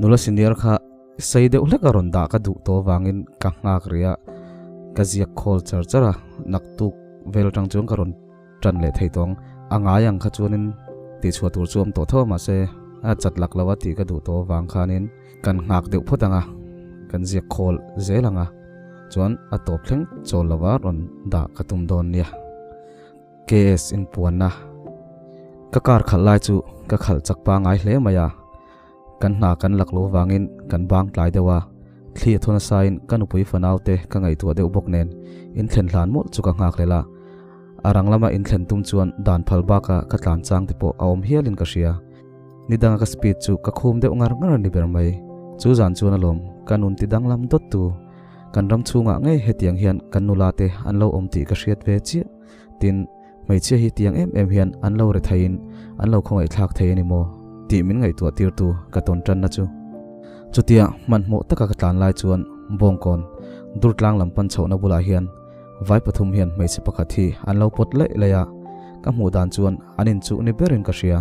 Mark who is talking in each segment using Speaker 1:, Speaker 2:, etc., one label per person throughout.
Speaker 1: Nula senior kha sei deuh hlek a rawn dah ka duh tawh avangin ka nghak rih a, ka ziak khawl char char a, naktuk vel atang chuan ka rawn tan leh thei tawng. A ngai ang kha chuanin tihchhuah tur chu awm tawh tho a mahse a chat lak lo a tih ka duh tawh avang khanin kan nghak deuh phawt ang a, kan ziak khawl zel ang a, chuan a tawp thleng chawl lova rawn dah ka tum dawn nia. KS inpuanna Ka car khalh lai chu ka khalh chak pangai hle mai a, kan hna kan lak loh vangin kan bang tlai deuh a, thli a thawn asain ka nupui fanau te ka ngaihtuah deuh bawk nen inthlen hlan mawlh chu ka nghak hlel a, a rang lama inthlen tum chuan dan phal baka ka tlan chang te pawh a awm hialin ka hria. Ni danga ka speed chu ka khum deuh ngar ngar a ni ber mai. Chu zan chuan alawm ka nun ti danglam dawt tu. Kan ram chhungah ngei hetiang hian kan nula te an lo awm tih ka hriat ve chiah. Tin, hmeichhia hi tiang em em hian an lo re theiin an lo khawngaihthlak thei a ni maw tih min ngaihtuah tirtu ka tawn tanna chu. Chutia hmanhmawh taka ka tlan lai chuan Bawngkawn, Durtlang lam pan chhohna bulah hian vai pathum hian hmeichhe pakhat hi an lo pawt laih laih a, ka hmuh dan chuan an inchuh ni berin ka hria.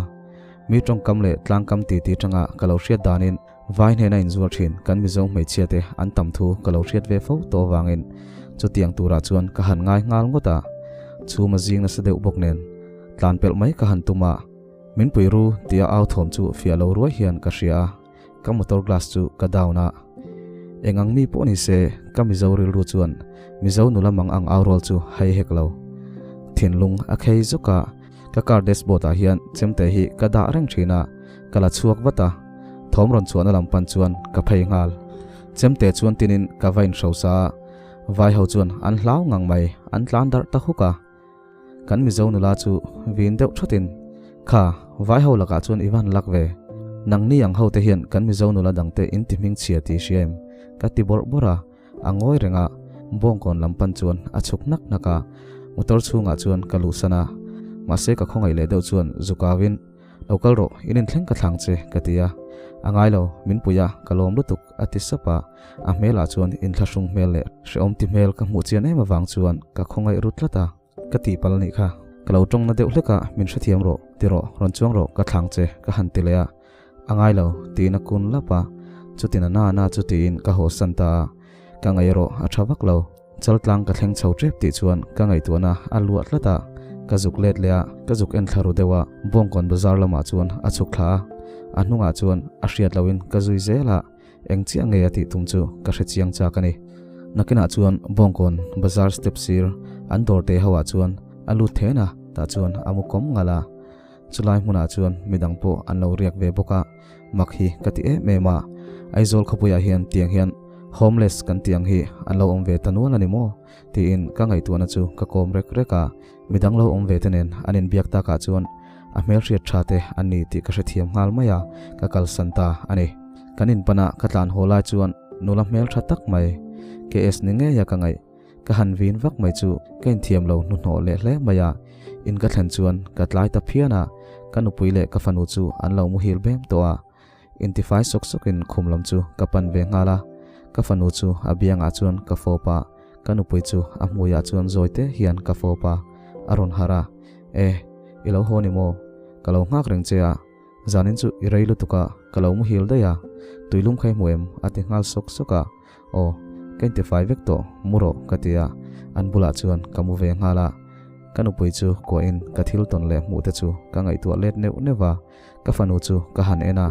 Speaker 1: Mi tawngkam leh tlangkam titi tanga ka lo hriat danin Vai hnena inzuar thin kan Mizo hmeichhia te an tam thu ka lo hriat ve fo tawh avangin chutiang turah chuan ka han ngai nghal ngawt a, chhum a zing nasa deuh bawk nen tlan pelh mai ka han tum a, min pui ru tia au thawm chu fiah lo ruai hian ka hria a, ka motor glass chu ka down a. Eng ang mi pawh ni se ka Mizo rilru chuan Mizo nula mang ang au rual chu hai hek lo. Thinlung a khei zuk a. Ka car dashboard ah hian chemte hi ka dah reng thin a, ka la chhuak vat a, thawm rawn chhuahna lam pan chuan ka phei nghal. Chemte chuan tinin ka va inhrosa a, vai ho chuan an hlau ngang mai, an tlan darh ta huk a. Kan Mizo nula chu vin deuh thatin, Kha, vai ho lakah chuan i van lak ve. Nangni ang ho te hian kan Mizo nula dangte in ti hming chhia tih hria em? ka ti bawrh bawrh a. A ngawi reng a, Bawngkawn lam pan chuan a chhuk hnak hnak a, motor chhungah chuan ka luhsan a, mahse ka khawngaih leh deuh chuan zukauin, Lo kal rawh, in inthleng ka thlang che, ka ti a. A ngai lo, min pui a, ka lawm lutuk, a ti sap a, a hmelah chuan inthlahrung hmel leh hrehawm ti hmel ka hmuh chian em avang chuan ka khawngaih ru tlat a. Ka tihpalh anih kha, ka lo tawng na deuh hlek a, min hrethiam rawh, ti rawh, rawn chuang rawh, ka thlang che, ka han ti leh a, a ngai lo, tiin a kun lap a, chutin a na na chu tiin ka haw san ta a, ka ngaih erawh a tha vak lo, chaltlang ka thleng chho tep tih chuan ka ngaihtuahna a luah tlat a, ka zuk let leh a, ka zuk en thla ru deuh a, Bawngkawn bazar lamah chuan a chhuk thla a, a hnungah chuan a hriat loin ka zui zel a. Eng chiah nge a tih tum chu ka hre chiang chak a ni. Nakinah chuan Bawngkawn bazar step sir an dawr te ho ah chuan a lut then a, tah chuan a mu kawm ngalh a. Chulai hmunah chuan midang pawh an lo riak ve bawk a, mak hi ka ti em em a. Aizawl khawpuiah hian tiang hian homeless kan tih ang hi an lo awm ve ta nual a ni maw? tiin ka ngaihtuahna chu ka kawm rek rek a. Midang lo awm ve te nen an inbiak takah chuan a hmelhriat tha te an ni tih ka hrethiam nghal mai a, ka kalsan ta a ni. Kan inpana ka tlan haw lai chuan nula hmeltha tak mai, KS ni ngeia ka ngaih, ka han vin vak mai chu ka inthiam lo hnuhnawh leh hle mai a. In ka thlen chuan ka tlai ta phian a, ka nupui leh ka fanu chu an lo muhil bem tawh a. Intifai sawk sawkin khum lam chu ka pan ve nghal a, ka fanu chu a biangah chuan ka fawp a, ka nupui chu a hmuiah chuan zawi te hian ka fawp a, a rawn harh a, E, i lo haw ni maw? Ka lo nghak reng che a, zanin chu i rei lutuk a, ka lo muhil daih a, tuilum kha i hmu em? a ti nghal sawk sawk a, Aw, ka intifai vek tawh, mu rawh ka ti a, an bulah chuan ka mu ve nghal a, ka nupui chu kuahin ka thil tawn leh hmuh te chu ka ngaihtuah let neuh neuh a, Ka fanu chu ka han en a,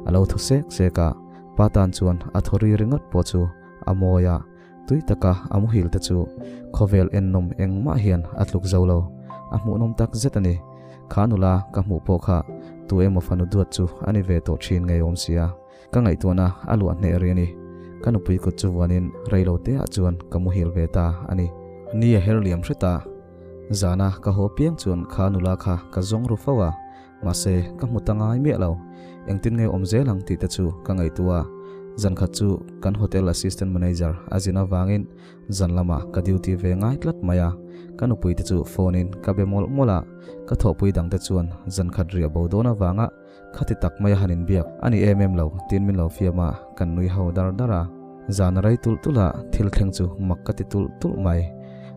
Speaker 1: a lo thaw sek sek a, pa tan chuan a thaw ri ringawt pawh chu a mawi a, tui taka a muhil te chu khawvel ennawm engmah hian a tluk zo lo, a hmuhnawm tak zet a ni. Kha nula ka hmuh pawh kha tu emaw fanu duat chu a ni ve tawh thin ngei awm sia, ka ngaihtuahna a luah hneh rih a ni. Ka nupui kut chu vuanin reilo te ah chuan ka muhil ve ta a ni. Ni a her liam hret a, zana ka haw piang chuan kha nula kha ka zawng ru fo a, Mahse, ka hmu ta ngai miah lo. Engtin nge awm zel ang tih te chu ka ngaihtuah a. Zan khat chu kan hotel assistant manager a zin avangin zan lamah ka duty ve ngai tlat mai a. Ka nupui te chu phone in ka be mawlh mawlh a. Ka thawhpui dang te chuan zan khat riah bo dawn avanga khati tak maia han inbiak a ni em em lo tiin min lo fiam a, kan nui ho dar dar a. Zan a rei tulh tulh a, thil thleng chu mak ka ti tulh tulh mai.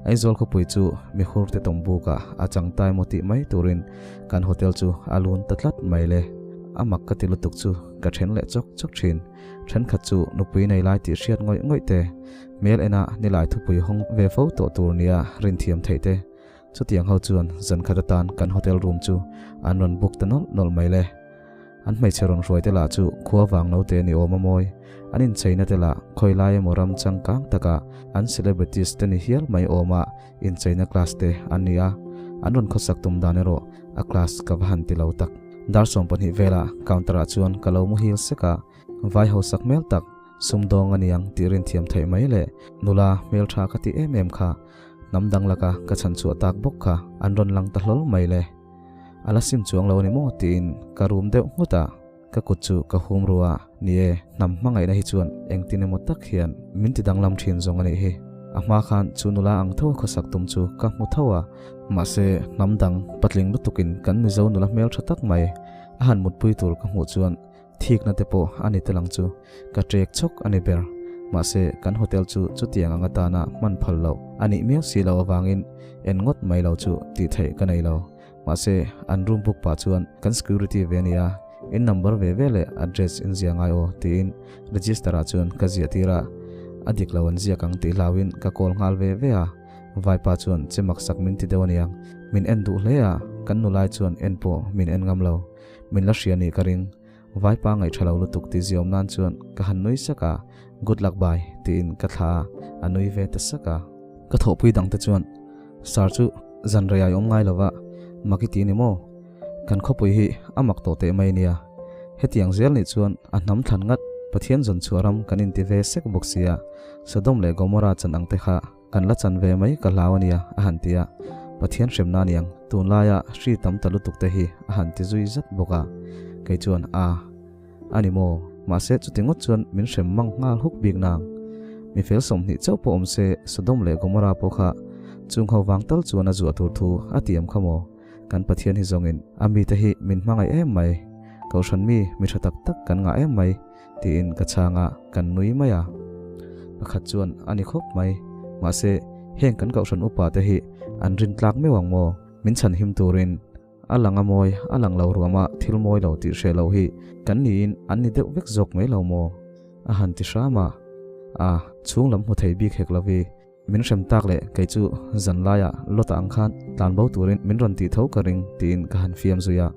Speaker 1: Aizawl khawpui chu mihur te tawm bukah a chang tai maw tih mai turin kan hotel chu a lun ta tlat mai le. a mak ka ti lutuk chu ka then leh chawk chawk thin. Thenkhat chu nupui nei lai tih hriat ngawih ngawih te, hmel ena nilai thupui hawng ve fo tawh tur nia rinthiam theih te. Chutiang ho chuan zan khat atan kan hotel room chu an rawn book ta nawlh nawlh mai le. An hmeichhe rawn hruai te lah chu khua vang no te ni awm a mawi. An incheina te lah khawi lai emaw ram changkang takah an celebrities te ni hial mai awma incheina class te an ni a, an rawn khawsak tum dan erawh a class ka va han ti lo tak. Dar 12 velah counter ah chuan ka lo muhil sek a, vai hausak hmel tak, sumdawng a niang tih rinthiam theih mai leh nula hmeltha ka ti em em kha hnam dang laka ka chhan chhuah tak bawk kha an rawn lang ta hlawl mai le. A la sim chuang lo a ni maw tiin ka rum deuh nghut a, ka kut chu ka hum ru a, ni e, hnam hmangaihna hi chuan engtin emaw tak hian min ti danglam thin zawng a nih hi. A hma khan chu nula ang tho a khawsak tum chu ka hmu tho a, mahse hnam dang patling lutukin kan Mizo nula hmeltha tak mai a han mutpui tur ka hmuh chuan Thikna te pawh a ni tel ang chu, ka trek chawk a ni ber. Mahse, kan hotel chu chutiang ang atana hman phal loh a nih miau si loh avangin en ngawt mai lo chu tih theih ka nei lo. Mahse, an room book pah chuan kan security ve ania, in number ve ve leh address in zia ngai aw tiin register ah chuan ka ziah tir a, a dik lo an ziak ang tih hlauhin ka call nghal ve ve a. Vaipa chuan che maksak min ti deuh aniang, min en duh hle a, kan nulai chuan en pawh min en ngam lo. Min la hria nih ka ring. Vaipa ngaih tha lo lutuk tih ziawm nan chuan ka han nui sak a, Good luck bye tiin ka thla a, a nui ve ta sak a. Ka thawhpui dang te chuan, Sir chu zan rei ai awm ngai lo va, mak i ti ni maw? Kan khawpui hi a mak tawh teh mai nia. Hetiang zel nih chuan a hnam thlan ngat Pathian zawn chhuah ram kan inti ve sek bawk sia, Sodom leh Gomorrah chan ang te kha Kan la chan ve mai ka hlau ania a han ti a, Pathian hremna aniang tunlaia hri tam ta lutuk te hi a han ti zui zat bawk a, kei chuan a a ni maw, mahse chuti ngawt chuan min hrem mang nghal huk bik nang. Mi fel 20 chauh pawh awm se Sodom leh Gomorrah pawh kha chung ho vang tal chuan a zuah tur thu a tiam kha maw, kan Pathian hi zawngin a mite hi min hmangaih em mai, Kohhran mi mi tha tak tak kan ngah em mai. Tiin ka chhang a, kan nui mai a. Pakhat chuan a ni khawp mai. Mahse, heng kan kohhran upa te hi an rin tlak meuh ang maw? Min chhan him turin a lang a mawi, a lang lo ruama thil mawi lo tih hreh loh hi kan niin an ni deuh vek zawk mai lo maw? A han ti hram a. A, chhung lam hmu thei bik hek lo hi. Min hrem tak leh kei chu zan laiah Lota ang khan tlan bo turin min rawn tih tho ka ring tiin ka han fiam zui a.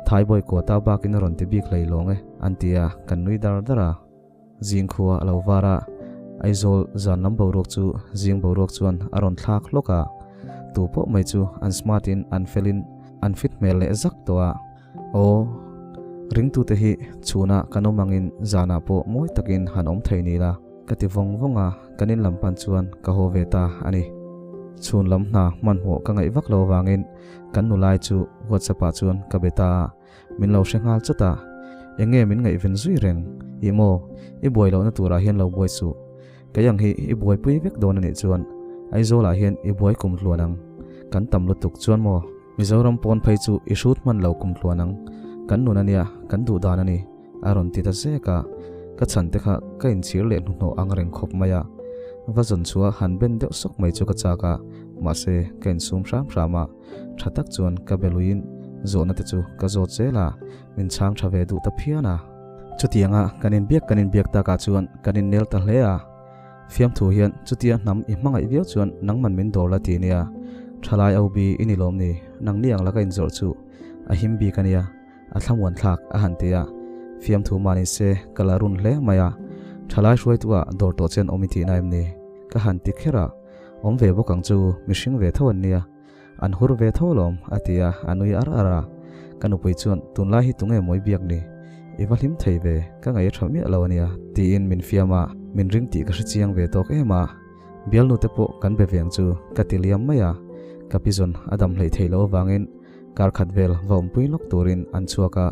Speaker 1: Thaibawi kuata bakin a rawn ti bik hlei lawng e an ti a, kan nui dar dar a. Zing khua a lo var a, Aizawl zan lam boruak chu zing boruak chuan a rawn thlak hlawk a. Tu pawh mai chu an smart in an fel in an fit hmel leh zak tawh a. Aw, ringtute hi chhunah kan awm angin zanah pawh mawi takin han awm thei ni la. Ka ti vawng vawng a, kan in lam pan chuan ka haw ve ta a ni. Chhun lam hna hmanhmawh ka ngaih vak lo avangin kan nulai chu WhatsApp ah chuan ka be ta a, min lo hre nghal chawt a. Eng nge min ngaihven zui reng? Ih maw, i buai lohna turah hian lo buai suh. Kei ang hi i buaipui vek dawn a nih chuan Aizawlah hian i buai kum hluan ang. Kan tam lutuk chuan maw? Mizoram pawn phei chu i hrut hman lo kum hluan ang. Kan nun a nia, kan duh dan a ni. A rawn ti ta zek a, ka chhan te kha ka inchhir leh hnuhnawh ang reng khawp mai a. Va zawn chhuah han ben deuh sawk mai chu ka chak a, mahse ka insum hram hram a, tha tak chuan ka be luiin zawhna te chu ka zawt zel a, min chhang tha ve duh ta phian a. Chutianga kan inbiak kan inbiak takah chuan kan innel ta hle a, fiamthu hian chutia hnam i hmangaih viau chuan nangman min dawr la ti nia, thalai OB i ni lawm ni, nangni ang laka inzawrh chu a him bik a nia. A thlamuan thlak a han ti a, fiamthu mah ni se ka la run hle mai a, thalai hruaitu ah dawr tawh chen awm i tihna em ni? Ka han ti kher a, awm ve bawk ang chu, mihring ve tho an nia, an hur ve tho alawm a ti a, a nui ar ar a, ka nupui chuan tunlai hi tunge mawi biak ni? I va hlim thei ve, ka ngaih a tha miah lo a nia tiin min fiam a, min ring tih ka hre chiang ve tawk em a, bialnu te pawh kan be ve ang chu ka ti liam mai a, ka pi zawn a dam hleih theih loh avangin Kar khat vel va awmpui lawk turin an chhuak a,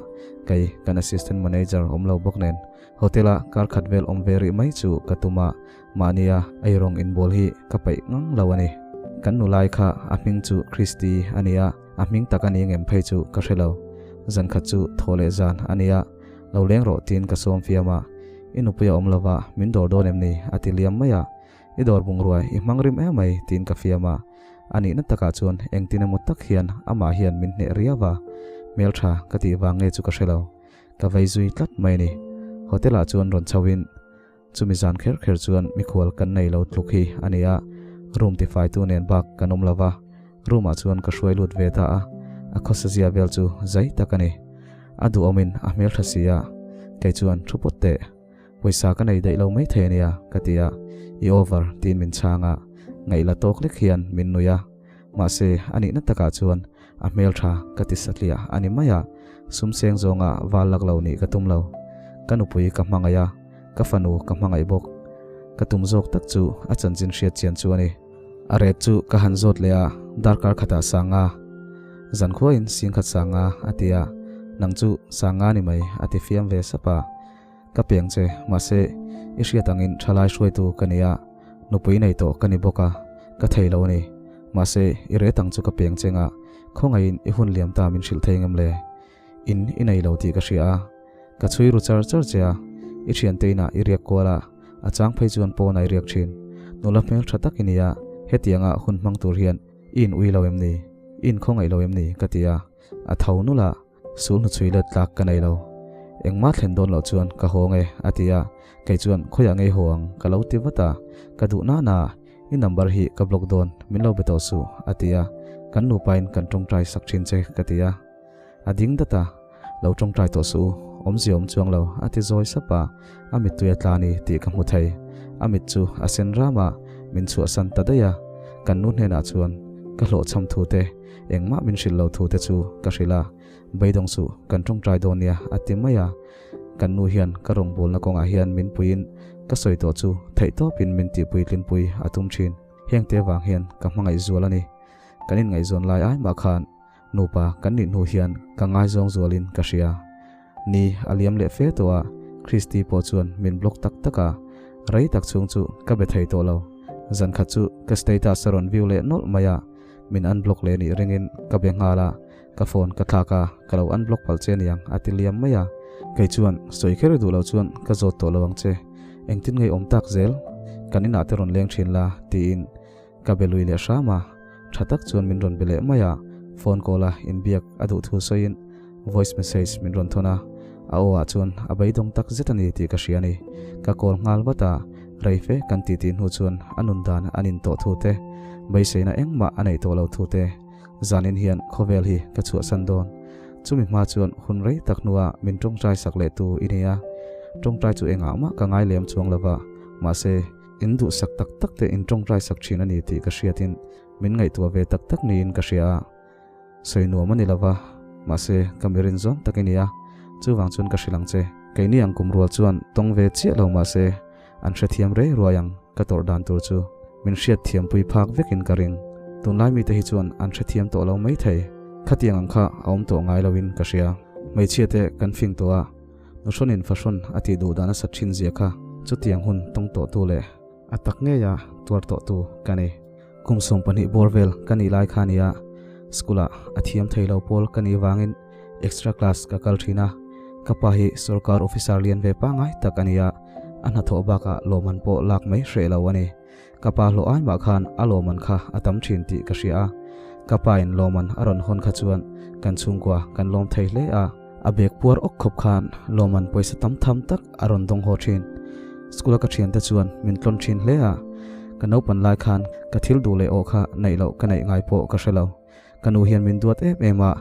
Speaker 1: kei kan assistant manager awm lo bawk nen hotel a kar khat vel awm ve rih mai chu ka tum a, mahnia eirawng inbual hi ka peih ngang lo a ni. Kan nulai kha a hming chu Christy a ni a, a hming tak a ni ngem phei chu ka hre lo. Zan khat chu thaw leh zan a ni a, lo leng rawh tiin ka sawm fiam a, i nupui a awm lo va, min dawr dawn em ni? a ti liam mai a, i dawr bungrua i hmang rim em mai tiin ka fiam a, A nihna takah chuan engtin emaw tak hian amah hian min hneh riau a, hmeltha ka tih vang nge chu ka hre lo. Ka vei zui tlat mai a ni. Hotel ah chuan rawn chho in chumi zan kher kher chuan mikhual kan nei lo tluk hi a ni a, room tifaitu nen bak kan awm lo va, room ah chuan ka hruai lut ve ta a, a khawsa zia vel chu zai tak a ni. A duhawmin a hmeltha si a, kei chuan thu pawt teh. Pawisa ka nei daih lo mai thei a nia, ka ti a, I over tiin min chhang a, ngaih la tawk lek hian min nui a. Mahse, a nihna takah chuan a hmeltha ka ti satliah a ni mai a, sum seng zawnga val lak lo nih ka tum lo. Ka nupui ka hmangaih a, ka fanu ka hmangaih bawk. Ka tum zawk tak chu a chanchin hriat chian chu a ni. A ret chu ka han zawt leh a, darkar khatah sanga, zankhuain singkhat sanga a ti a, nang chu sanga ni mai a ti fiam ve sap a. Ka piang che, mahse, i hriat angin thalai hruaitu ka ni a, nupui nei tawh ka ni bawk a, ka thei lo a ni. Mahse, i ret ang chu ka piang cheng a, khawngaihin i hun liam ta min hrilh thei ngem le? In i nei lo tih ka hria a, ka chhui ru char char che a, i thiante inah i riak kual a, a chang phei chuan pawnah i riak thin. Nula hmel tha tak i ni a, hetianga hun hmang tur hian i in ui lo em ni? I in khawngaih lo em ni? ka ti a, a tho nula. Sul hnuchhui let tlak ka nei lo. Engmah thlen dawn loh chuan ka haw nge, a ti a. Kei chuan khawiah ngei haw ang ka lo ti vat a. Ka duh nana, i number hi ka block dawn, min lo be tawh suh, a ti a. Kan nupain kan tawngtai sak thin che, ka ti a. A ding dat a, Lo tawngtai tawh suh u, awmzia awm chuang lo, a ti zawi sap a. A mittui a tla ni tih ka hmu thei. A mit chu a sen ram a, min chhuahsan ta daih a. Kan nu hnenah chuan ka hlawhchham thu te, Engmah min hrilh lo thu te chu ka hrilh a, beidawng suh kan tawngtai dawn nia a ti mai a. Kan nu hian ka rawngbawlna kawngah hian min puiin ka sawi tawh chu theihtawpin min tihpui tlinpui a tum thin. Heng te vang hian ka hmangaih zual a ni. Kan inngaihzawn lai ai mah khan nupa kan nih hnu hian ka ngaizawng zualin ka hria. Ni a liam leh fe tawh a, Christy pawh chuan min block tak tak a, rei tak chhung chu ka be thei tawh lo. Zankhat chu ka status a rawn view leh nawlh mai a, Min unblock leh nih ringin ka be nghal a, ka phone ka thlak a, ka lo unblock palh che aniang a ti liam mai a. Kei chuan sawi kher duh lo chuan ka zawt tawh lo ang che, engtin ngei awm tak zel, kan inah te rawn leng thin la tiin ka be lui leh hram a, tha tak chuan min rawn be leh mai a, phone call a inbiak a duh thu sawiin voice message min rawn thawn a, a aw ah chuan a beidawng tak zet a ni tih ka hria a ni. Ka call nghal vat a, reife kan titi hnu chuan a nun dan an in tawh thu te, beiseina engmah a neih tawh lo thu te, zanin hian khawvel hi ka chhuahsan dawn. Chumi hma chuan hun rei tak hnua min tawngtai sak leh tu i ni a, tawngtai chu engah mah ka ngai lem chuang lova, mahse, in duhsak tak tak te in tawngtai sak thin a ni tih ka hriatin min ngaihtuah ve tak tak niin ka hria a. Sawi nuam a ni lova, mahse ka mi rin zawng tak i ni a, chuvang chuan ka hrilh ang che. Keini ang kum rual chuan tawng ve chiah lo mahse an hrethiam rei ruai ang ka tawrh dan tur chu min hriat thiampui phak vekin ka ring. Tunlai mite hi chuan an hrethiam tawh lo mai thei. Khatiang ang kha a awm tawh ngai loin ka hria. Hmeichhia te kan fing tawh a, nuhrawnin fahrawn a tih duh dan a sat thin zia kha chutiang hun tawng tawhtu leh a tak ngeia tuar tawhtu ka ni. Kum 20 bawr vel ka nih lai kha nia, school ah a thiam thei lo pawl ka nih vangin extra class ka kal thin a, ka pa hi sorkar officer lian ve pangngai tak a ni a, a hnathawh bakah lawmman pawh lak mai hreh lo a ni. Ka pa hlawh ai mah khan a lawmman kha a tam thin tih ka hria a, ka pa in lawmman a rawn hawn kha chuan kan chhungkua kan lawm thei hle a, a bag puar awk khawp khan lawmman pawisa tam tham tak a rawn dawng haw thin. School a ka thiante chuan min tlawn thin hle a, ka naupan lai khan ka thil duh leh awh kha neih loh ka neih ngai pawh ka hre lo. Ka nu hian min duat em em a,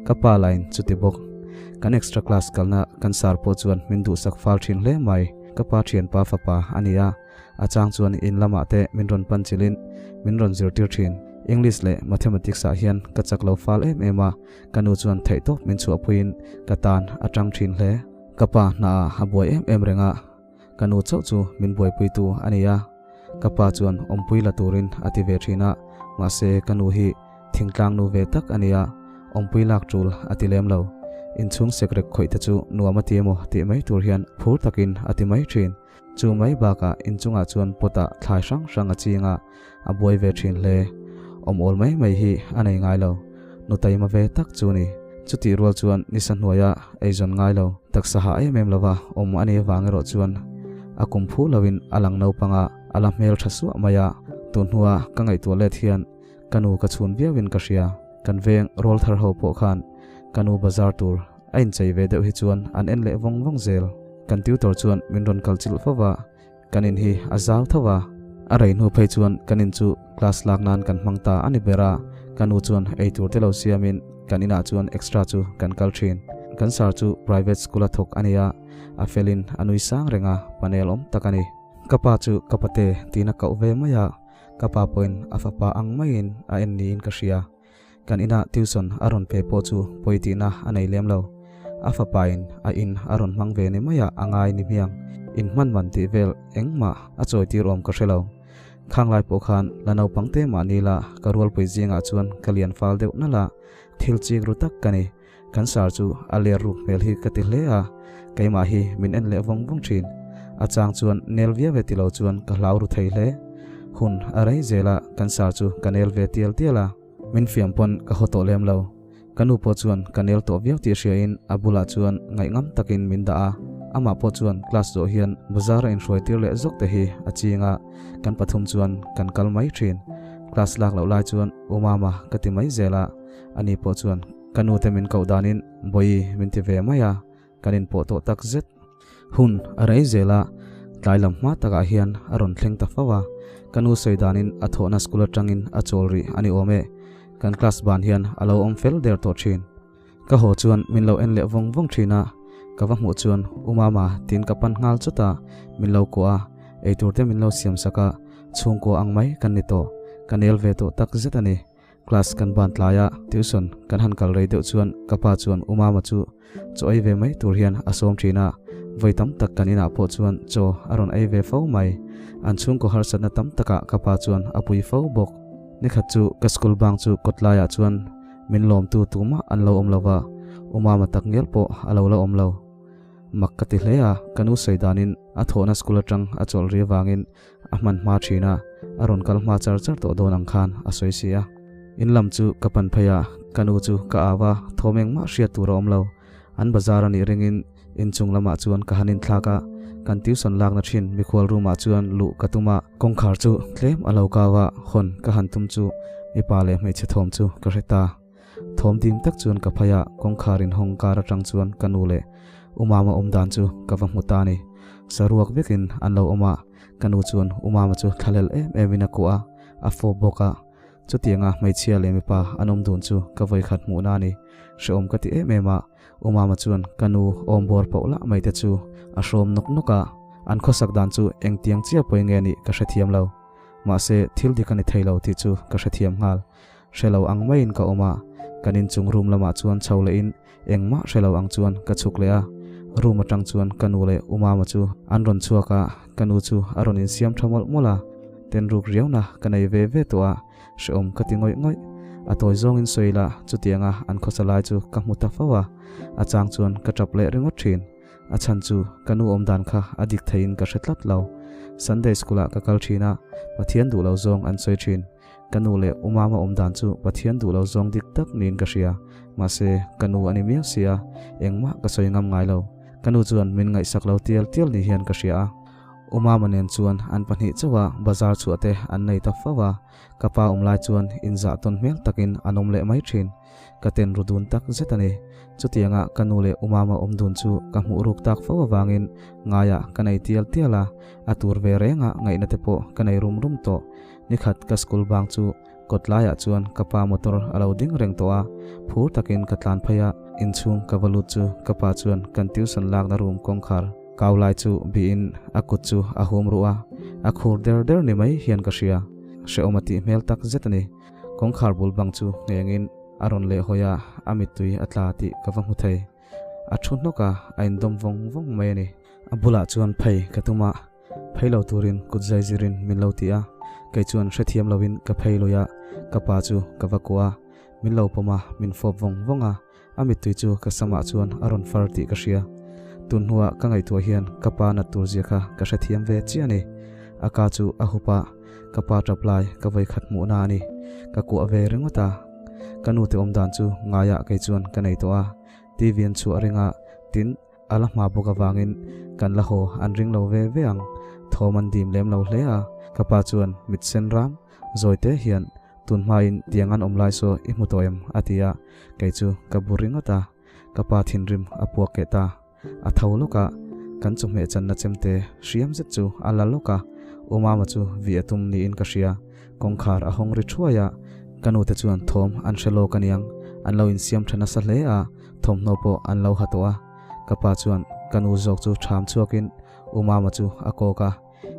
Speaker 1: ka pa lain chuti bawk. Kan extra class kalna kan sar pawh chuan min duhsak fal thin hle mai. Ka pa thianpa fapa a ni a, a chang chuan in lamah te min rawn pan chilhin min rawn zirtir thin. English leh Mathematics ah hian ka chak lo fal em em a, ka nu chuan theihtawp min chhuahpuiin ka tan a tang thin hle. Ka pa hna ah a buai em em reng a, ka nu chauh chu min buaipuitu a ni a. Ka pa chuan awmpui la turin a ti ve thin a, mahse ka nu hi thingtlang nu ve tak a ni a, awmpui lak tul a ti lem lo. Inchhung sekrek khawih te chu nuam a ti emaw tih mai tur hian phur takin a ti mai thin. Chu mai bakah inchungah chuan pot ah thlai hrang hrang a ching a, a buai ve thin hle. Awm awl mai mai hi a nei ngai lo. Nu taima ve tak chu ni. Chutih rual chuan nisa hnuaia eizawn ngai lo, taksa hah em em lova awm a nih avang erawh chuan a kum phu loin a lang naupang a, a la hmel tha suah mai a. Tun hnua ka ngaihtuah let hian ka nu ka chhun viauin ka hria. Kan veng rawl thar ho pawh khan ka nu bazar tur. A inchei ve deuh hi chuan an en leh vawng vawng zel. Kan tutor chuan min rawn kal chilh fo va, kan in hi a zau tho a. A rei hnu phei chuan kan in chu class lak nan kan hmang ta a ni ber a, ka nu chuan eitur te lo siamin kan inah chuan extra chu kan kal thin. Kan sir chu private school a thawk a ni a, a felin a nui sang reng a, panel awm tak a ni. Ka pa chu ka pate tiin a koh ve mai a, ka pa pawhin a fapa ang maiin a en niin ka hria. Kan inah tuition a rawn pe pawh chu pawi tihna a nei lem lo. A fapain a in a rawn hmang ve ni maiah a ngai ni hmiang. In hman man tih vel engmah a chawi tir awm ka hre lo. Khang lai pawh khan la naupang te mah ni la ka rualpui zingah chuan ka lian fal deuh nalh a, thil chik ru tak ka ni. Kan sar chu a ler ruk hmel hi ka ti hle a, keimah hi min en leh vawng vawng thin. A chang chuan nel viau e ti lo chuan ka hlau ru thei hle. Hun a rei zel a, kan sar chu ka nel ve tial tial a. Min fiam pawn ka haw tawh lem lo. Ka nu pawh chuan ka nel tawh viau tih hriain a bulah chuan ngaihngam takin min dah a. Amah pawh chuan class zawh hian bazar a inhruai tir leh zawk te hi a ching a, kan pathum chuan kan kal mai thin. Class lak loh lai chuan U Mama ka ti mai zel a, ani pawh chuan Ka nu te min koh danin Bawi min ti ve mai a, kan inpawh tawh tak zet. Hun a rei zel a, tlai lam hma takah hian a rawn thleng ta fo a, ka nu sawi danin a thawhna school atangin a chawl rih a ni awm e. Kan class ban hian a lo awm fel der tawh thin. Ka haw chuan min lo en leh vawng vawng thin a, ka va hmuh chuan U Mama tiin ka pan nghal chawt a, min lo kuah a, eitur te min lo siam sak a, chhungkua ang mai kan ni tawh, ka nel ve tawh tak zet a ni. Class kan ban tlai a, tuition kan han kal rei deuh chuan ka pa chuan U Mama chu chaw ei ve mai tur hian a sawm thin a, vawi tam tak kan inah pawh chuan chaw a rawn ei ve fo mai. An chhungkaw harsatna tam takah ka pa chuan a pui fo bawk. Nikhat chu ka school bang chu kawtlaiah chuan min lawmtu tumah an lo awm lo va, U Mama tak ngial pawh a lo la awm lo. Mak ka ti hle a, ka nu sawi danin a thawhna school atang a chawlh ri avangin A hman hma thin a, a rawn kal hma char char tawh dawn ang khan a sawi si a. In lam chu ka pan phei a, ka nu chu ka au a, thawm engmah hriat tur a awm lo. An bazar a nih ringin inchung lamah chuan ka han inthlak a, kan tuition lakna thin mikhual room ah chuan luh ka tum a. Kawngkhar chu tlem a lo kau a, hawn ka han tum chu mipa leh hmeichhe thawm chu ka hre ta. Thawm dim tak chuan ka phei a, kawngkhar inhawng kar atang chuan ka nu leh U Mama awm dan chu ka va hmu ta a ni. Saruak vekin an lo awm a, ka nu chuan U Mama chu thlahlel em emin a kuah a, a fawp bawk a. Chutianga hmeichhia leh mipa an awm dun chu ka vawikhat hmuhna a ni. Hrehawm ka ti em em a, U Mama chuan ka nu awm bawr poh lah mai te chu a hrawm nawk nawk a, an khawsak dan chu engtiang chiah pawi nge nih ka hrethiam lo. Mahse, thil dik a ni thei lo tih chu ka hrethiam nghal. Hre lo ang maiin ka awm a, kan inchung room lamah chuan chho lehin engmah hre lo ang chuan ka chhuk leh a. Room atang chuan ka nu leh U Mama chu an rawn chhuak a, ka nu chu a rawn insiam tha mawlh mawlh a, ten ruk riauna ka nei ve ve tawh a, hrehawm ka ti ngawih ngawih. A tawi zawngin sawi ila chutianga an khawsa lai chu ka hmu ta fo a, a chang chuan ka tap leh ringawt thin. A chhan chu ka nu awm dan kha a dik theiin ka hre tlat lo. Sunday school ah ka kal thin a, Pathian duh lo zawng an sawi thin. Ka nu leh U Mama awm dan chu Pathian duh lo zawng dik tak niin ka hria. Mahse, ka nu a ni miau si a, engmah ka sawi ngam ngai lo. Ka nu chuan min ngaihsak lo tial tial ni hian ka hria a. U Mama nen chuan an pahnih chauh a bazar chhuah te an nei ta fo a, ka pa awm lai chuan inzah tawn hmel takin an awm leh mai thin. Ka ten ru dun tak zet a ni. Chutianga ka nu leh U Mama awm dun chu ka hmuh ruk tak fo avangin ngaiah ka nei tial tial a, a tur ve renga ngaihna te pawh ka nei rum rum tawh. Nikhat ka school bang chu kawt laiah chuan ka pa motor a lo ding reng tawh a, phur takin ka tlan phei a, inchhung ka va lut chu ka pa chuan kan tuition lakna room kawngkhar kau lai chu bihin a kut chu a hum ruh a, a khur der der ni mai hian ka hria. Hrehawm a tih hmel tak zet a ni. Kawngkhar bul bang chu nghengin a rawn lehhawi a, a mittui a tla tih ka va hmu thei. A thu hnawk a, a indawm vawng vawng mai a ni. A bulah chuan phei ka tum a, Phei lo turin kut zai zirin min lo ti a, kei chuan hrethiam loin ka phei lui a, ka pa chu ka va kuah a, min lo pawm a, min fawp vawng vawng a, a mittui chu ka samah chuan a rawn far tih ka hria. Tun hnuah ka ngaihtuah hian ka pa nat tur zia kha ka hrethiam ve chiah a ni. A ka chu a hup a, ka pa tap lai ka vawikhat hmuhna a ni. Ka kuah ve ringawt a, ka nute awm dan chu ngaiah kei chuan ka nei tawh a, TV an chhuah ring a, tin, A la hma bawk avangin kan la haw an ring lo ve ve ang. Thawm an dim lem lo hle a, ka pa chuan mit sen ram zawi te hian tun hmain tiang an awm lai saw i hmu tawh em? a ti a, kei chu ka bu ringawt a. Ka pa thinrim a puak keh ta. A tho lawk a, kan chawhmeh channa chemte hriam zet chu a la lawk a, U Mama chu vih a tum niin ka hria. Kawngkhar a hawng ri thuai a, ka nute chuan thawm an hre lawk aniang, an lo insiam tha nasa hle a, thawmhnaw pawh an lo ha tawh a. Ka pa chuan ka nu zawk chu ṭham chhuakin U Mama chu a kawk a,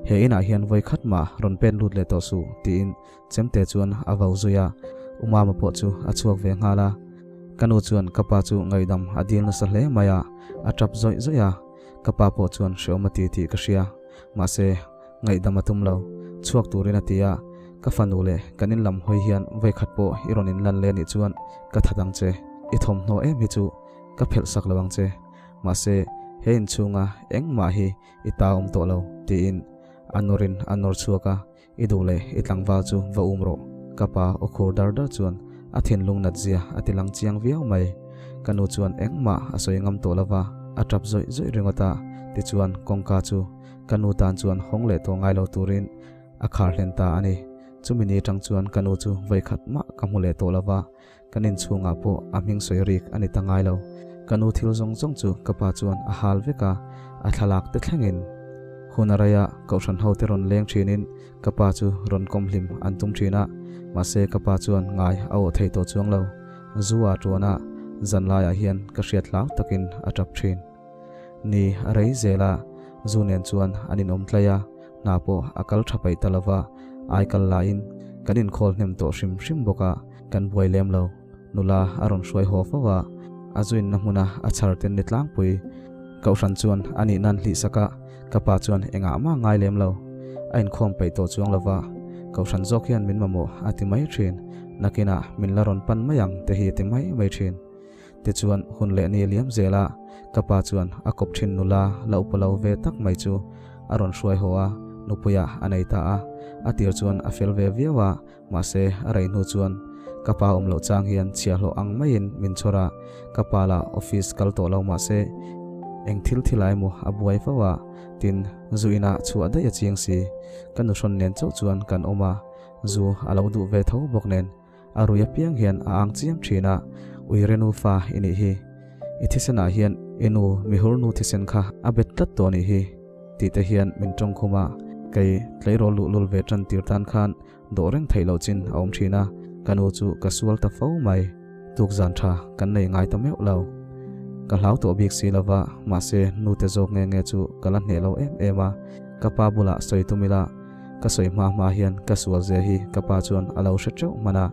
Speaker 1: He inah hian vawi khat mah rawn pen lut leh tawh suh, tiin chemte chuan a vau zui a, U Mama pawh chu a chhuak ve nghal a. Ka nu chuan ka pa chu ngaihdam a dil nasa hle mai a, a tap zawih zawih a. Ka pa pawh chuan hreawm a ti tih ka hria, mahse, ngaihdam a tum lo. Chhuak turin a ti a, Ka fanu leh kan in lam hawi hian vawi khat pawh i rawn inlan leh anih chuan ka that ang che, i thawmhnaw em hi chu ka phelh sak lo ang che, mahse, he inchhunga engmah hi i ta awm tawh lo, tiin a nawrin a nawr chhuak a, I duh leh i tlangval chu va um rawh. Ka pa aw khur dar dar chuan a thinlung nat zia a ti lang chiang viau mai. Ka nu chuan engmah a sawi ngam tawh lova, a tap zawih zawih ringawt a, tichuan kawngka chu ka nu tan chuan hawng leh tawh ngai lo turin a khar hlen ta a ni. Chumi ni atang chuan ka nu chu vawikhat mah ka hmu leh tawh lova, kan inchhungah pawh a hming sawi rik a ni ta ngai lo. Ka nu thil zawng zawng chu ka pa chuan a hal vek a, a thlalak te thlengin. Hun a rei a, kohhran ho te rawn leng thinin ka pa chu rawn kawm hlim an tum thin a, mahse ka pa chuan ngai a awh thei tawh chuang lo. Zu a tuan a, zan laiah hian ka hriat hlau takin a tap thin. Ni a rei zel a, zu nen chuan an inawm tlai a, hna pawh a kal tha paih ta lova, ai kal lahin kan inkhawl hnem tawh hrim hrim bawk a, kan buai lem lo. Nula a rawn hruai haw fo a, a zuinna hmuna a chhar ten ni tlangpui. Kohhran chuan a nih nan hlih sak a, ka pa chuan engah mah ngai lem lo. A inkhawm peih tawh chuang lova, Kohhran zawk hian min mamawh a ti mai thin, nakinah min la rawn pan mai ang te hi a ti mai mai thin. Tichuan hun leh ni liam zela ka pa chuan a kawp thin nula la upa lo ve tak mai chu a rawn hruai haw a, nupuiah a nei ta a. A tir chuan a fel ve viau a, mahse a rei hnu chuan ka pa awm loh chang hian chhiahhlawh ang maiin min chhawr a, ka pa lah office kal tawh lo mahse eng thil thil ah emaw a buai fo a, tin zu inah chhuah daih a chiang si. Ka nuhrawn nen chauh chuan kan awm a, zu a lo duh ve tho bawk nen. A rui apiang hian a ang chiam thin a, Uire nufa i nih hi. I thisenah hian i nu mihur nu thisen kha a bet tlat tawh a nih hi, tih te hian min tawng khum a, kei tleirawl luhlul ve tan tir tan khan dawh reng theih loh chin a awm thin a, ka nu chu ka sual ta fo mai. Tukzan tha kan nei ngai ta meuh lo. Ka hlau tawh bik si lova, mahse nute zawk nge nge chu ka la hneh lo em em a, ka pa bulah sawi tum ila, Ka sawi hma hma hian ka sual zia hi ka pa chuan a lo hre teuh hman a,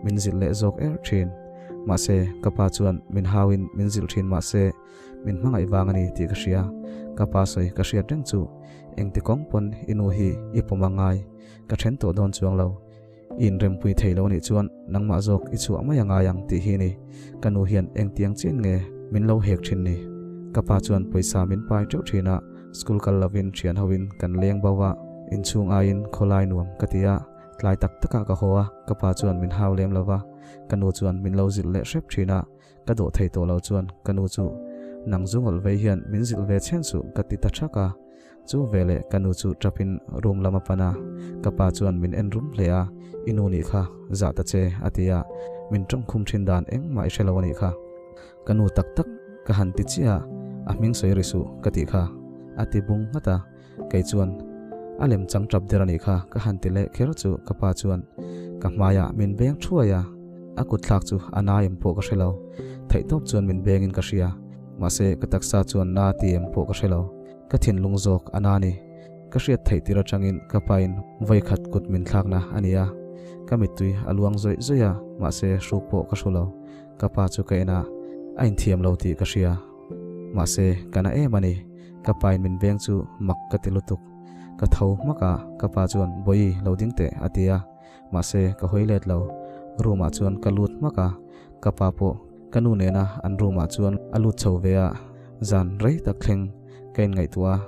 Speaker 1: min zilh leh zawk er thin. Mahse, ka pa chuan min hauin min zilh thin mahse, min hmangaih vang a ni tih ka hria. Ka pa sawi ka hriat reng chu, engti kawng pawn i nu hi i pawm a ngai, ka then tawh dawn chuang lo. I inrempui thei lo anih chuan nangmah zawk i chhuah mai a ngai ang tih hi ni. Ka nu hian engtiang chian nge min lo hek thin ni. Ka pa chuan pawisa min pai teuh thin a, school kal lovin thian hoin kan leng bo a, inchhung aiin khawlai nuam ka ti a, tlai tak takah ka haw a, ka pa chuan min hau lem lo va, ka nu chuan min lo zilh leh hrep thin a, Ka dawh thei tawh lo chuan ka nu chu nang zu ngawlh vei hian min zilh ve chhen suh ka ti ta thak a. Chu veleh ka nu chu tap in room lam a pan a, ka pa chuan min en rum hle a, I nu nih kha, zah ta che a ti a, min tawngkhum thin dan engmah i hre lo a nih kha. Ka nu tak tak ka han ti chiah a, a hming sawi ri suh ka tih kha a ti bung nghat a, kei chuan a lem chang tap der a nih kha ka han ti leh kher chu ka pa chuan ka hmaiah min beng thuai a, a kut thlak chu a na em pawh ka hre lo, theihtawp chuan min bengin ka hria, mahse ka taksa chuan na ti em pawh ka hre lo, ka thinlung zawk a na ni, ka hriat theih tir atangin ka pain vawikhat kut min thlakna a ni a, ka mittui a luang zawih zawih a, mahse hruk pawh ka hru lo, ka pa chu ka en a, a inthiam lo tih ka hria. Mahse, ka na em a ni. Ka pain min veng chu mak ka ti lutuk. Ka tho hmak a, ka pa chuan, Bawihi, lo ding teh, a ti a. Mahse, ka hawi let lo. Room ah chuan ka lut hmak a, ka pa pawh ka nu nena an room ah chuan a lut chho ve a. Zan rei tak thleng ka inngaihtuah a,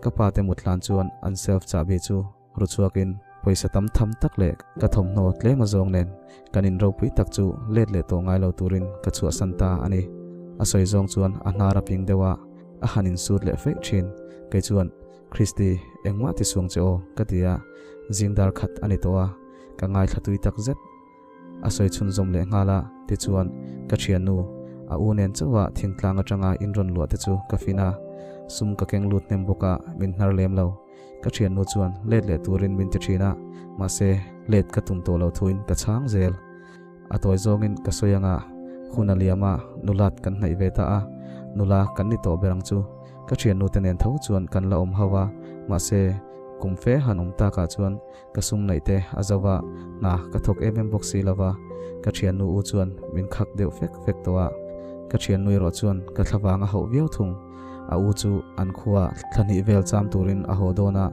Speaker 1: ka pa te mut hlan chuan an self chahbi chu Ru chhuakin pawisa tam tham tak leh ka thawmhnaw tlem a zawng nen kan in ropui tak chu let leh tawh ngai lo turin ka chhuahsan ta a ni. A sawi zawng chuan a hnar a ping deuh a, a han insut leh feih thin. Kei chuan, Christy, engmah ti suang che aw, ka ti a, zing dar khat a ni tawh a, ka ngaithla tui tak zet. A sawi chhunzawm leh nghal a, tichuan, ka thiannu, A u nen chauha thingtlang atanga in rawn luah te chu ka fin a, sum ka keng lut hnem bawk a, min hnar lem lo. Ka thiannu chuan let leh turin min ti thin a, mahse let ka tum tawh lo thuin ka chhang zel. A tawi zawngin ka sawi anga hun a liam a, nulat kan hnaih ve ta a, nula kan ni tawh ber ang chu. Ka thiannu te nen tho chuan kan la awm ho a, mahse kum fe han awm takah chuan ka sum naih te a zo a, hna ka thawk em em bawk si lo va, ka thiannu u chuan min khak deuh fek fek tawh a, ka thiannu erawh chuan ka thlavang a hauh viau thung. A u chu an khua thla hnih vel cham turin a haw dawn a,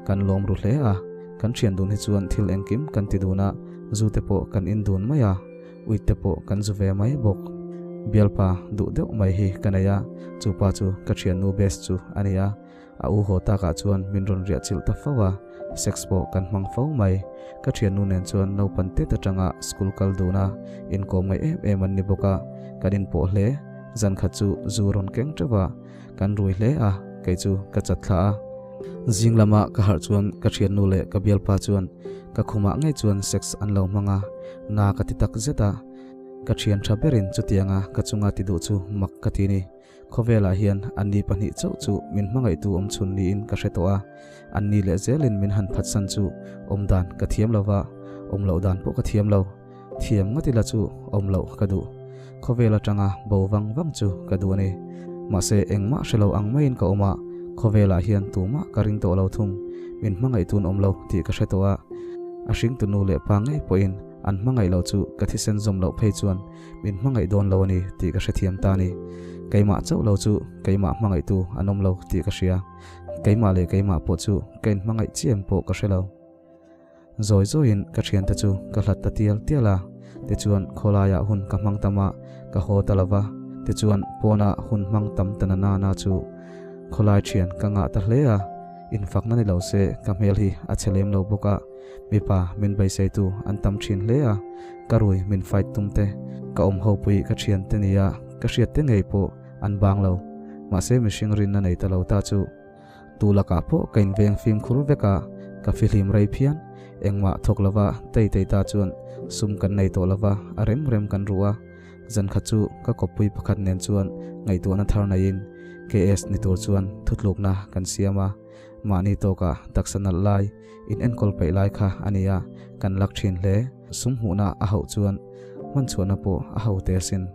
Speaker 1: kan lawm ru hle a, kan thian dun hi chuan thil engkim kan ti dun a, zu te pawh kan in dun mai a, uit te pawh kan zu ve mai bawk. Bialpa duh deuh mai hi ka nei a, chupa chu ka thiannu best chu a ni a, A u haw takah chuan min rawn riah chilh ta fo a, sex pawh kan hmang fo mai. Ka thiannu nen chuan naupan tet atanga school kal dun a, inkawm ngaih em em an ni bawk a, kan inpawh hle. Zan khat chu zu rawn keng teuh a, kan rui hle a, kei chu ka chat thla a. Zing lama ka harh chuan ka thiannu leh ka bialpa chuan ka khumah ngei chuan sex an lo hmang a, na ka ti tak zet a. Ka thian tha berin chutianga ka chunga ti duh chu mak ka ti ni. Khawvelah hian anni pahnih chauh chu min hmangaihtu awm chhun niin ka hre tawh a, anni leh zelin min han phatsan chu awm dan ka thiam lo va, awm loh dan pawh ka thiam lo. Thiam ngawt ila chu awm loh ka duh. Khawvel atanga bo vang vang chu ka duh a ni. Mahse engmah hre lo ang maiin ka awm a, khawvelah hian tumah ka ring tawh lo thung. Min hmangaihtu'n awm lo tih ka hre tawh a, a hringtu nu leh pa ngei pawhin an hmangaih loh chu ka thisen zawm loh phei chuan Min hmangaih dawn lo a ni tih ka hrethiam ta a ni. Keimah chauh lo chu keimah hmangaihtu an awm lo tih ka hria. Keimah leh keimah pawh chu ka inhmangaih chiang pawh ka hre lo. Zawi zawiin ka thiante chu ka hlat ta tial tial a, tichuan khawlaiah hun ka hmang tam a, ka haw ta lo va. Tichuan pawnah hun hmang tam ta na na na chu khawlai thian ka ngah ta hle a, infakna ni lo se ka hmel hi a chhe lem lo bawk a. Mipa min beiseitu an tam thin hle a, ka rui min fight tum te, ka awm ho pui ka thian te nia ka hriat te ngei pawh an bang lo. Mahse mihring rinna nei ta lo ta chu tu lakah pawh ka inveng fimkhur vek a, ka fihlim rei phian. Engmah thawk lova tei tei ta chuan sum kan nei tawh lova a rem rem kan ruh a. Zankhat chu ka kawppui pakhat nen chuan ngaihtuahna thar neiin KS ni tur chuan thutlukna kan siam a. Mahni tawkah taksa nalh lai, in enkawl peih lai kha a nia, kan lak thin hle. Sum hmuhna a hauh chuan hman chhuahna pawh a ho te asin.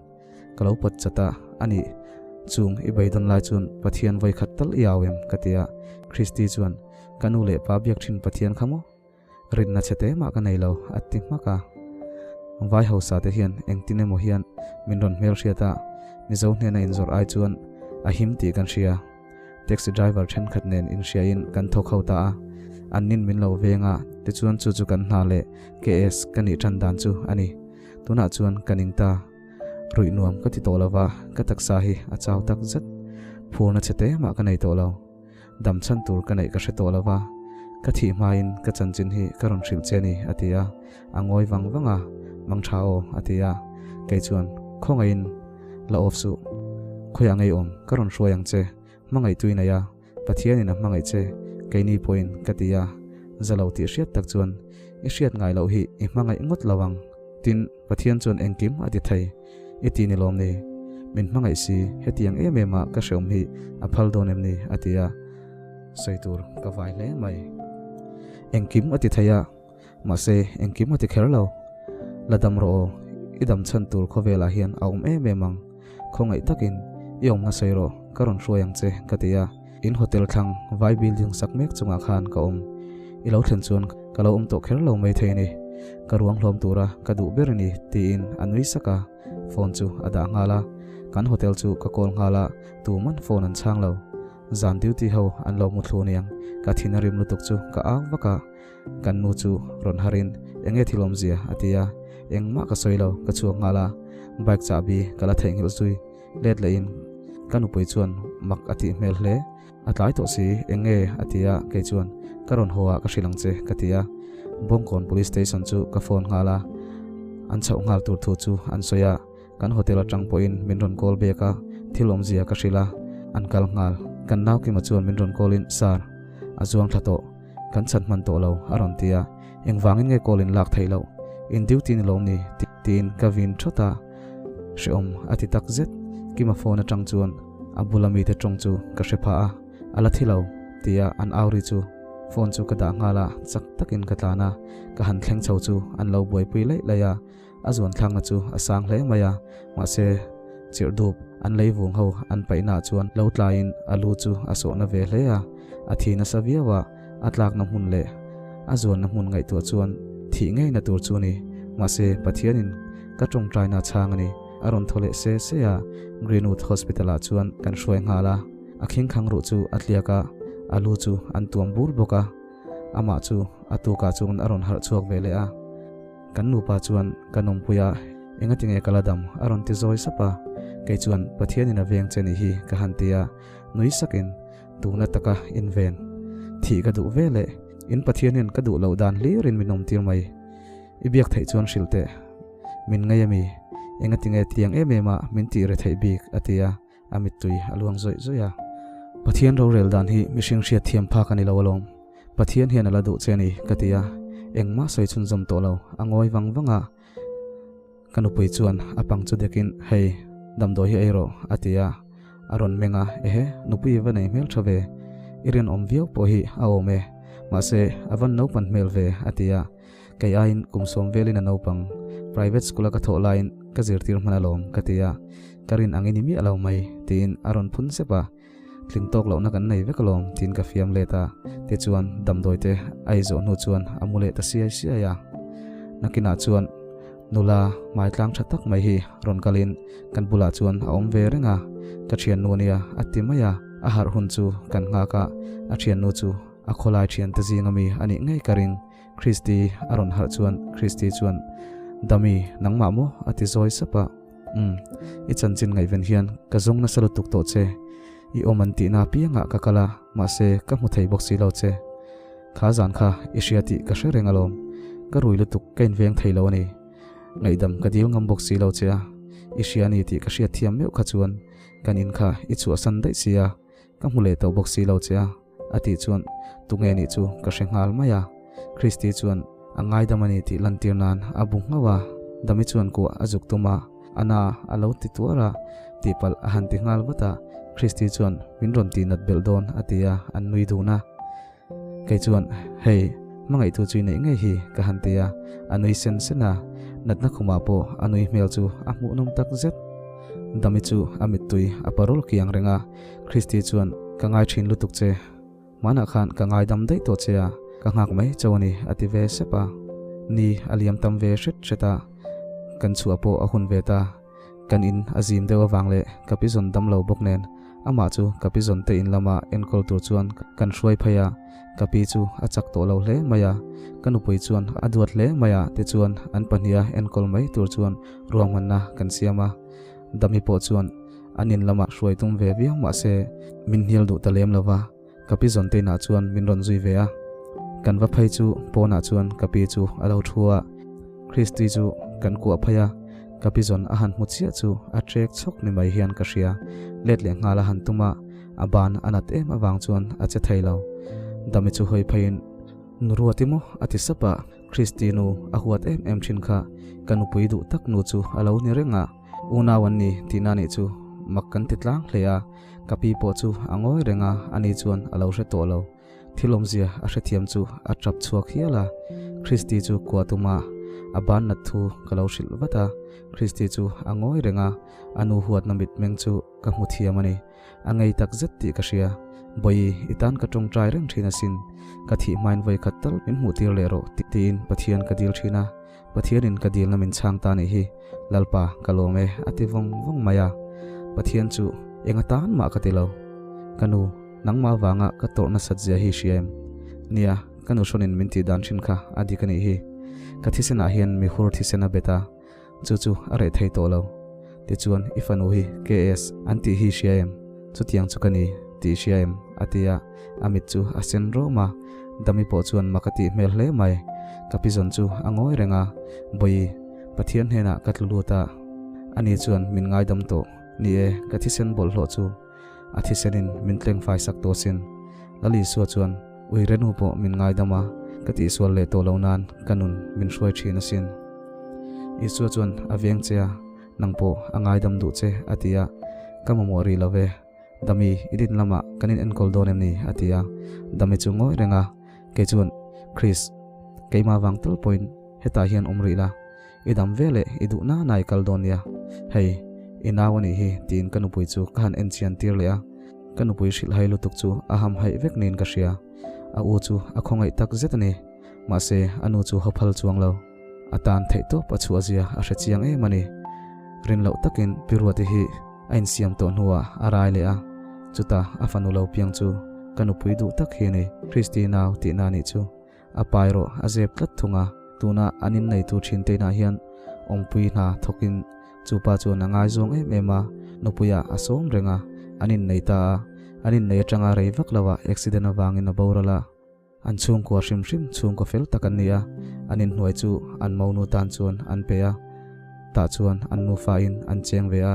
Speaker 1: Ka lo pawt chat a, a nih chung i beidawn lai chuan Pathian vawikhat tal i au em? ka ti a, Christy chuan, Ka nu leh pa biak thin Pathian kha maw? Rinna chhe te mah ka nei lo, a ti hmak a. Vai hausa te hian engtin emaw hian min rawn hmelhriat a, Mizo hnena inzawrh ai chuan a him tih kan hria. Taxi driver thenkhat nen inhriain kan thawk ho ta a, an nin min lo veng a, tichuan chu chu kan hna leh KS ka nih tan dan chu a ni. Tunah chuan ka ning ta. Ruih nuam ka ti tawh lo va, ka taksa hi a chau tak zet. Phurna chhe te mah ka nei tawh lo. Dam chhan tur ka neih ka hre tawh lo va, ka thih hmain ka chanchin hi ka rawn hrilh che a ni, a ti a. A ngawi vang vang a, Mang tha aw, a ti a. Kei chuan, Khawngaihin la off suh. Khawiah ngei awm, ka rawn hruai ang che. Hmangaih tui nei a, Pathianin a hmangaih che, keini pawhin, ka ti a. Za lo tih hriat tak chuan, I hriat ngai loh hi i hmangaih ngawt lo ang. Tin, Pathian chuan engkim a ti thei. I ti ni lawm ni? Min hmangaih si, hetiang em em a ka hreawm hi a phal dawn em ni? a ti a. Sawi tur ka vai hle mai. Engkim a ti thei a, mahse engkim a ti kher lo. La dam rawh aw, i dam chhan tur khawvelah hian a awm em em ang. Khawngaih takin i awmna sawi rawh, ka rawn hruai ang che, ka ti a. In hotel thlang vai building sak mek chungah khan ka awm. I lo thlen chuan ka lo awm tawh kher lo mai thei a ni. Ka ruang hlawm tura ka duh ber a ni, tiin a nui sak a, phone chu a dah nghal a. Kan hotel chu ka call nghal a, tuman phone an chhang lo. Zan duty ho an lo mu thlu niang, ka thin a rim lutuk chu ka au vak a. Kan nu chu rawn harin, Enge thil awmzia? a ti a. Engmah ka sawi lo, ka chhuak nghal a. Bike chahbi ka la theihnghilh zui. Let lehin ka nupui chuan mak a tih hmel hle. A tlai tawh si, eng nge? a ti a, kei chuan ka rawn haw ah ka hrilh ang che ka ti a. Bawngkawn Police Station chu ka phone nghal a, an chhoh nghal tur thu chu an sawi a, kan hotel atang pawhin min rawn call back a, thil awmzia ka hrilh a, an kal nghal. Kan nau Kima chuan min rawn call in, Sir, a zuang thla tawh, kan chhan hman tawh lo a rawn ti a, engvangin nge call in lak theih loh? In duty ni lawm ni? tiin ka vin thawt a. Hrehawm a ti tak zet. Kima phone atang chuan a bula mite tawng chu ka hre phah a, a la thi lo tia an au ri chu phone chu ka dah nghal a, chak takin ka tlan a, ka han thleng chho chu an lo buaipui laih laih a, a zuan thlakna chu a sang hle mai a, mahse chirh dup an lei vung ho an paihnaah chuan lo tlaiin a lu chu a sawhna ve hle a, a thi nasa viau a, a tlakna hmun leh a zuanna hmun ngaihtuah chuan thih ngeina tur chu a ni. Mahse, Pathianin ka tawngtaina a chhang a ni. A rawn thaw leh se se a, Greenwood Hospital-ah chuan kan hruai nghal a. A khingkhang ruh chu a tliak a, a lu chu an tuam bur bawk a. Amah chu a tukah chuan a rawn harh chhuak ve leh a. Kan nupa chuan ka nawmpui a, Engati nge ka la dam? a rawn ti zawi sap a. Kei chuan, Pathianin a veng che nih hi ka han ti a, nui sakin, Tuna taka inven thih ka duh ve leh in Pathian hian ka duh loh dan hlirin min awmtir mai. I biak theih chuan hrilh teh. Min ngei a mi? Engati nge tiang em em a min tih re theih bik? a ti a, a mittui a luang zawih zawih a. Pathian rorel dan hi mihring hriat thiam phak a ni lo alawm. Pathian hian a la duh che a ni ka ti a, engmah sawi chhunzawm tawh lo, a ngawi vang vang a. Ka nupui chuan a pang chu dekin, Hei, damdawi hi ei rawh, a ti a. A rawn meng a, Ehe, nupui i va nei hmel tha ve. I rinawm viau pawh hi a awm e. Mahse, a van naupan hmel ve, a ti a. Kei aiin kum sawm velin a naupang. Private school-a ka thawh laiin ka zirtir hman alawm, ka ti a. Ka rin ang i ni miah lo mai, tiin a rawn phun sep a. Tling tawk lohna kan nei vek alawm tiin ka fiam let a, tichuan damdawi te a ei zawh hnu chuan a mu leh ta siai siai a. Nakinah chuan nula hmai tlang tha tak mai hi rawn kalin kan bulah chuan a awm ve reng a, ka thiannu ania a ti mai a, a harh hun chu kan nghak a, a thiannu chu a khawlai thiante zing ami a nih ngei ka ring. Christy a rawn harh chuan Christy chuan Dami nangmah maw a ti zawi sap a. Umm, i chanchin ngaihven hian ka zawng nasa lutuk tawh che. I awm an tihna apiangah ka kal a, mahse ka hmu thei bawk si lo che. Kha zan kha i hria tih ka hre reng alawm. Ka rui lutuk ka inveng thei lo a ni. Ngaihdam ka dil ngam bawk si lo che a, i hria a ni tih ka hriat thiam meuh kha chuan kan in kha i chhuahsan daih si a, ka hmu leh tawh bawk si lo che a. A tih chuan tunge nih chu ka hre nghal mai a. Christy chuan a ngaidam a ni tih lantir nan a bu nghauh a, Dami chuan kuah a zuk tum a, a na a lo ti tuar a, tihpalh a han ti nghal vat a, Christy chuan min rawn tih nat belh dawn a ti a, an nui dun a. Kei chuan hei hmangaihtu chu i neih ngei hi ka han ti a, a nui sen sen a, natna khumah pawh a nui hmel chu a hmuhnawm tak zet. Dami chu a mittui a parul kiang reng a, Christy chuan, Ka ngai thin lutuk che. Hmanah khan ka ngaidam daih tawh che a, ka nghak mai chauh a ni, a ti ve sep a. Ni, a liam tam ve hret hret a, kan chhuah pawh a hun ve ta. Kan in a zim deuh avang leh ka pi zawn dam lo bawk nen, amah chu ka pi zawn te in lama enkawl tur chuan kan hruai phei a, ka pi chu a chak tawh lo hle mai a. Ka nupui chuan a duat hle mai a, tichuan an pahniha enkawl mai tur chuan ruahmanna kan siam a. Dami pawh chuan an in lamah hruai tum ve viau mah se min hnial duh ta lem lo va, ka pi zawn te inah chuan min rawn zui ve a. Kan va phei chu pawnah chuan ka pi chu a lo thu a, Christy chu kan kuah phei a, ka pi zawn a han hmu chiah chu a trek chhawk ni mai hian ka hria, let leh nghal a han tum a, a ban a nat em avang chuan a che thei lo. Dami chu hawi pheiin, Nu Ruati maw? a ti sap a, Christy nu a huat em em thin kha ka nupui duh tak nu chu a lo ni reng a. Unau an ni tihna nih chu mak kan ti tlang hle a, ka pi pawh chu a ngawi reng a, ani chuan a lo hre tawh lo. Thil awmzia a hrethiam chu a tap chhuak hial a, Christy chu kuah tuma a ban nat thu ka lo hrilh vat a, Christy chu a ngawi reng a, a nu huatna mitmeng chu ka hmu thiam a ni. A ngei tak zet tih ka hria. Bawi, i tan ka tawngtai reng thin asin. Ka thih hmain vawi khat tal min hmuh tir leh rawh tiin Pathian ka dil thin a. Pathianin ka dilna min chhang ta nih hi, Lalpa, ka lawm e, a ti vawng vawng mai a. Pathian chu eng atan mah ka ti lo. Ka nu, nangmah vanga ka tawrh nasat zia hi hria em? Nia, ka nu hrawnin min tih dan thin kha a dik a nih hi. Ka thisenah hian mi hur thisen a bet a, chu chu a reh thei tawh lo. Tichuan, i fanu hi KS an tih hi hria em? Chutiang chu ka ni tih hria em? a ti a, a mit chu a sen rawm a, Dami pawh chuan mak a tih hmel hle mai. Ka pi zawn chu a ngawi reng a, Bawi, Pathian hnenah ka tlu lut a, ani chuan min ngaidam tawh. Ni e, ka thisen bawlhhlawh chu a thisenin min tleng fai sak tawh sin. Lal Isua chuan ui renu pawh min ngaidam a, ka tihsual leh tawh lo nan ka nun min hruai thin asin. Isua chuan a veng che a. Nang pawh a ngaidam duh che, a ti a. Ka mamawh rih lo ve. Dami, i din lamah kan in enkawl dawn em ni? a ti a. Dami chu ngawi reng a. Kei chuan, Chris, keimah vang tal pawhin hetah hian awm rih la. I dam ve leh i duh na na i kal dawn nia. Hei, i nau a nih hi, tiin ka nupui chu ka han en chian tir leh a. Ka nupui hrilh hai lutuk chu a ham haih vek niin ka hria. A u chu a khawngaih tak zet a ni. Mahse, a nu chu haw phal chuang lo. A tan theih tawp a chhuah zia a hre chiang em a ni. Rin loh takin Pi Ruati hi a insiam tawh hnuah a rai leh a. Chutah a fanu lo piang chu ka nupui duh tak hi a ni, Christy nau tihna a nih chu. A pai rawh a zep tlat thung a, tuna an inneitu thin te inah hian awmpui hna thawkin chu pa chuan a ngaizawng em em a, nupuiah a sawm reng a, an innei ta a, an innei atanga rei vak loah accident avangin a boral a, an chhungkua hrim hrim chhungkaw fel tak an ni a, an inhnuai chu an monu tan chuan an pe a, tah chuan an nufa in an cheng ve a,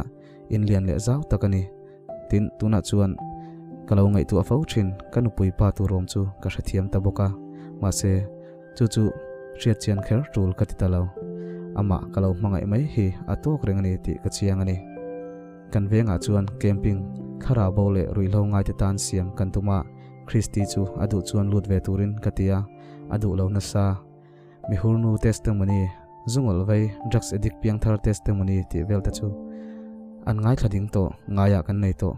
Speaker 1: inlian leh zau tak a ni. Tin, tunah chuan ka lo ngaihtuah fo thin, ka nupui pa tur awm chu ka hrethiam ta bawk a, mahse, chu chu hriatchian kher tul ka ti ta lo. Amah ka lo hmangaih mai hi a tawk reng a ni tih ka chiang a ni. Kan vengah chuan camping, thlarau bo leh ruihhlo ngaite tan siam kan tum a, Christy chu a duh chuan lut ve turin ka ti a, a duh lo nasa. Mihurnu testimony, zungawlh vei, drugs addict piangthar testimony tih vel te chu an ngaithla ding tawh, ngaiah kan nei tawh.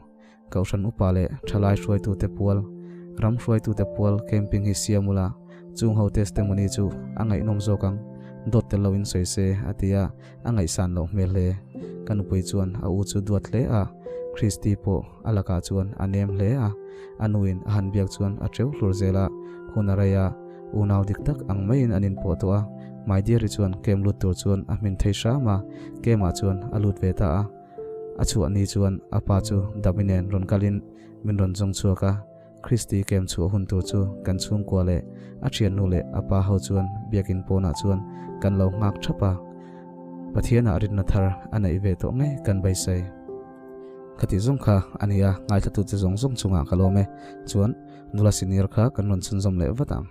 Speaker 1: Kohhran upa leh thalai hruaitute pual, ram hruaitute pual camping hi siam ula, chung ho testimony chu a ngaihnawm zawk ang, dawt tel loin sawi se a ti a, a ngaihsan loh hmel hle. Ka nupui chuan a u chu duat hle a, Christy pawh a lakah chuan a nem hle a, a nuin a han biak chuan a teu hlur zel a, hun a rei a, Unau dik tak ang maiin an inpawh tawh a, My dear-i chuan kem lut tur chuan a hmin thei hram a, kemah chuan a lut ve ta a. A chhuah ni chuan a pa chu Dami nen rawn kalin min rawn zawng chhuak a, Christy kem chhuah hun tur chu kan chhungkua leh a thiannu leh a pa ho chuan biakin pawnah chuan kan lo nghak thap a. Pathianah rinna thar a neih ve tawh ngei kan beisei. Khati zawng kha a nia, ngaithlatute zawng zawng chungah ka lawm e. Chuan nula senior kha kan rawn chhunzawm leh vat ang.